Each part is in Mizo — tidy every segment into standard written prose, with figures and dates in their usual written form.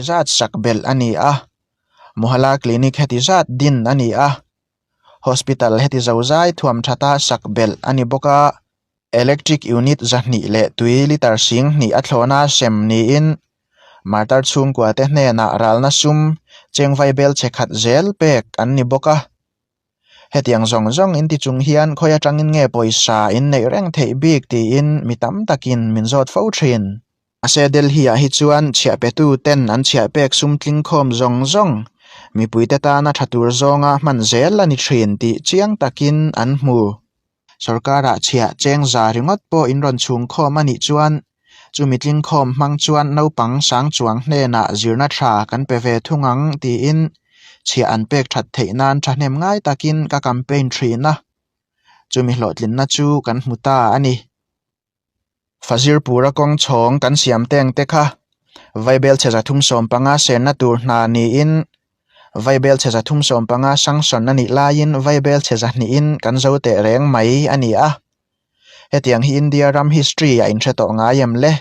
Heti zat sak belh a ni a, Mohalla Clinic heti zat din a ni a, Hospital heti zozai thuam thata sak belh a ni bawk a, Electric Unit 200 leh tui litre 2000 a thlawhna sem niin Martar chhungkua te hnenah ralna sum cheng vaibel chhe khat zel pek an ni bawk a. Hetiang zawng zawng in ti chung hian khawi atangin nge pawisa in neih reng theih bik tiin mi tam takin min zawt fo thin. Mahse Delhi-ah hi chuan chhiahpetu ten an chhiahpek sum tlingkhawm zawng zawng mipuite tana tha tur zawnga hman zel a ni thin tih chiang takin an hmu. Sorkar-ah chhiah cheng za ringawt pawh in rawn chhungkhawm a nih chuan chumi tlingkhawm hmang chuan naupang sang chuang hnenah zirna tha kan pe ve thung ang tiin chhiah an pek that theih nan thahnem ngai takin ka campaign thin a, chumi hlawhtlinna chu kan hmu ta a ni. Fazirpura kawng chhawng kan siam teng te kha Vaibel chhe 315 senna tur hna niin Vaibel chhe 315 sanction a nih laiin Vaibel chhe 200-in kan zo teh reng mai a ni a. Hetiang hi India ram history a inhre tawh ngai em le?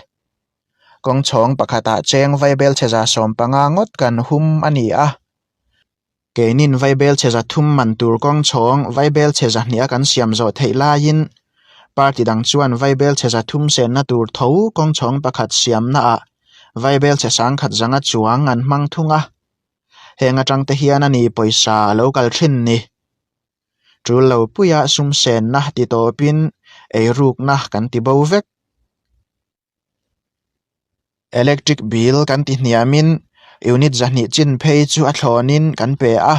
Kawng chhawng pakhatah cheng Vaibel chhe 15 ngawt kan hum a ni a. Keinin Vaibel chhe 300 man tur kawng chhawng Vaibel chhe 200 a kan siam zawh theih laiin party dang chuan Vaibel chhe 300 senna tur tho kawng chhawng pakhat siamnaah Vaibel chhe 1000 zanga chuang an hmang thung a. Heng atang te hian a ni pawisa a lo kal thin ni. Tul lo puia sum senna ti tawpin eirukna kan ti bo vek. Electric bill kan ti hniamin unit 200 chin phei chu a thlawnin kan pe a.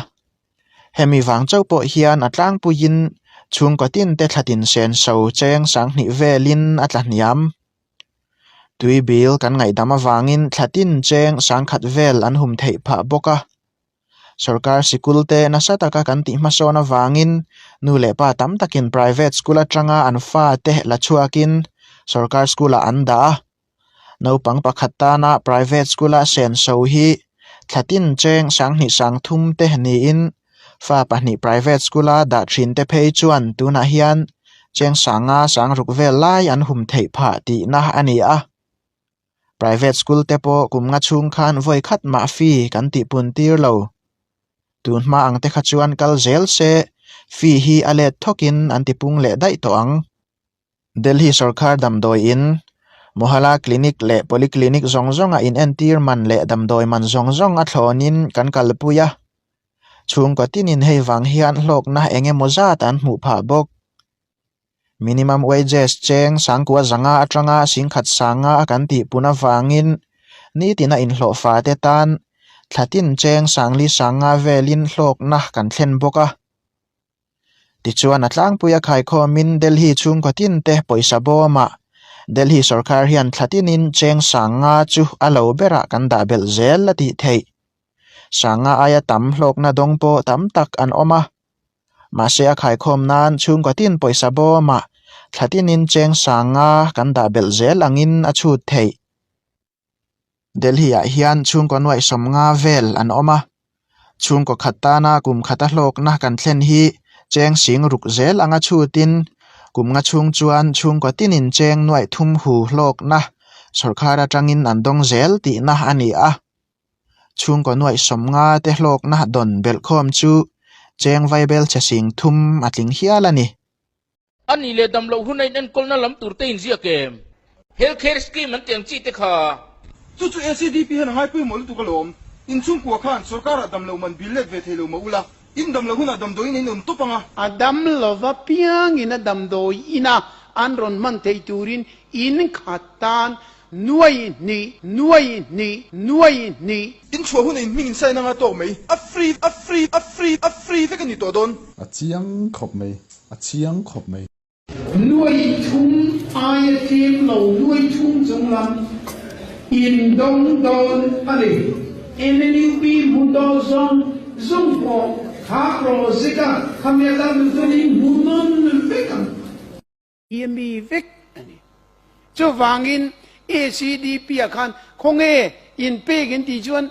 Hemi vang chauh pawh hian a tlangpuiin chhungkaw tin te thlatin senso cheng 2000 velin a tla hniam. Tui bill kan ngaihdam avangin thlatin cheng 1000 vel an hum theih phah bawk a. Sorkar sikul te nasa taka kan tih hmasawn avangin nu leh pa tam takin private school atanga an fa te la chhuakin sorkar school ah an dah a. Naupang pakhat tana private school a senso hi thlatin cheng 2030 te niin fa pahnih private school a dah thin te phei chuan tunah hian cheng 50 60 vel lai an hum theih phah tihna a ni a. Private school te pawh kum nga chhung khan vawi khat mah fee kan tih pun tir lo. Tun hma ang te kha chuan kal zel se fee hi a let thawkin an ti pung leh daih tawh ang. Delhi sorkar damdawi in, Mohalla Clinic leh Polyclinic zawng zawnga inentir man leh damdawi man zawng zawng a thlawnin kan kalpui a. Chhungkaw tinin hei vang hian hlawkna eng emaw zat an hmuh phah bawk. Minimum wages cheng 90 zanga atanga 10,000 sanga a kan tih pun avangin nitina inhlawhfa te tan thlatin cheng 40 sanga velin hlawkna kan thlen bawk a. Tichuan a tlangpui a khaikhawmin Delhi chhungkaw tin te pawisa bawmah Delhi sorkar hian thlatinin cheng 50 chu a lo berah kan dah belh zel a tih theih. 50 aia tam hlawkna dawng pawh tam tak an awm a. Mahse a khaikhawm nan chhungkaw tin pawisa bawmah thlatinin cheng 50 kan dah belh zel angin a chhut theih. Delhi-ah hian chhungkaw nuaih 50 vel an awm a. Chhungkaw khat tana kum khata hlawkna kan thlen hi cheng 60 zel anga chhutin kum nga chhung chuan chhungkaw tinin cheng nuaih thum hu hlawkna sorkar atangin an dawng zel tihna a ni a. Chhungkaw nuaih 50 te hlawkna dawn belhkhawm chu cheng vaibel chhe 30 a tling hial a ni. A nih leh dam loh hun a inenkawlna lam tur te inziak em? Health care scheme an tih ang chi te kha. Chu chu ACDP hian a ngaipawimawh lutuk alawm. Inchhungkua khan sorkarah dam loh man bil let ve thei lo mah ula, in dam loh hunah damdawiin a inawm tawp ang a. A dam lova piangin a damdawi ina an rawn hman theih turin in khat tan Nuai hnih, nuai hnih, nuai hnih. In chhuah hunah in hming in sign anga tawk mai. A free, a free, a free, a free vek a ni tawh dawn. A chiang khawp mai, a chiang khawp mai. Nuai thum aia tlem lo nuai thum chung lam in dawng dawn a ni. NLUP hmu dawn zawng zawng pawh kha project a khami atan duh chuan in hmu nawn vek ang. Hi mi vek a ni. Chuvangin ACDP ah khan khawnge inpek in tih chuan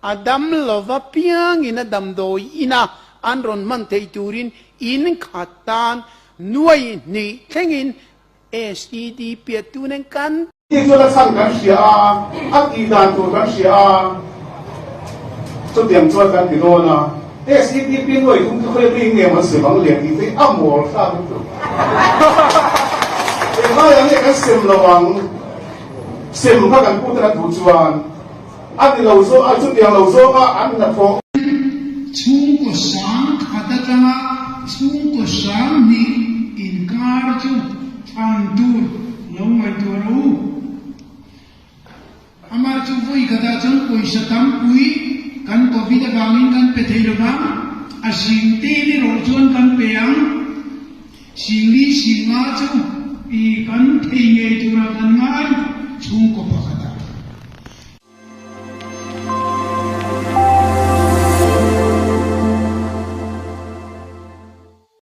a dam lova piangin a damdawi ina an rawn hman theih turin in khat tan nuai hnih thlengin ACDP ah tunen kan Tih chuan a chhan kan hria a, a tih dan tur kan hria a. Chutiang chuan kan ti dawn a, SEDP nuai thum chu khawi mi nge maw sem ang le tih te hi a mawl thlak lutuk. Englaiah nge kan sem lo ang? Sem kha kan puten a duh chuan a ni lo zawk a, chutiang lo zawnga an hnathawh. Chhungkaw sang khat atanga chhungkaw sang hnih inkar chu thlan tur lo ngaihtuah rawh u. Amah chu vawi khatah chuan pawisa tampui kan Covid avangin kan pe thei lovang, a sing te ni rawh chuan kan pe ang. Singli singa chu i kan thei ngei tura kan ngai chhungkaw pakhat.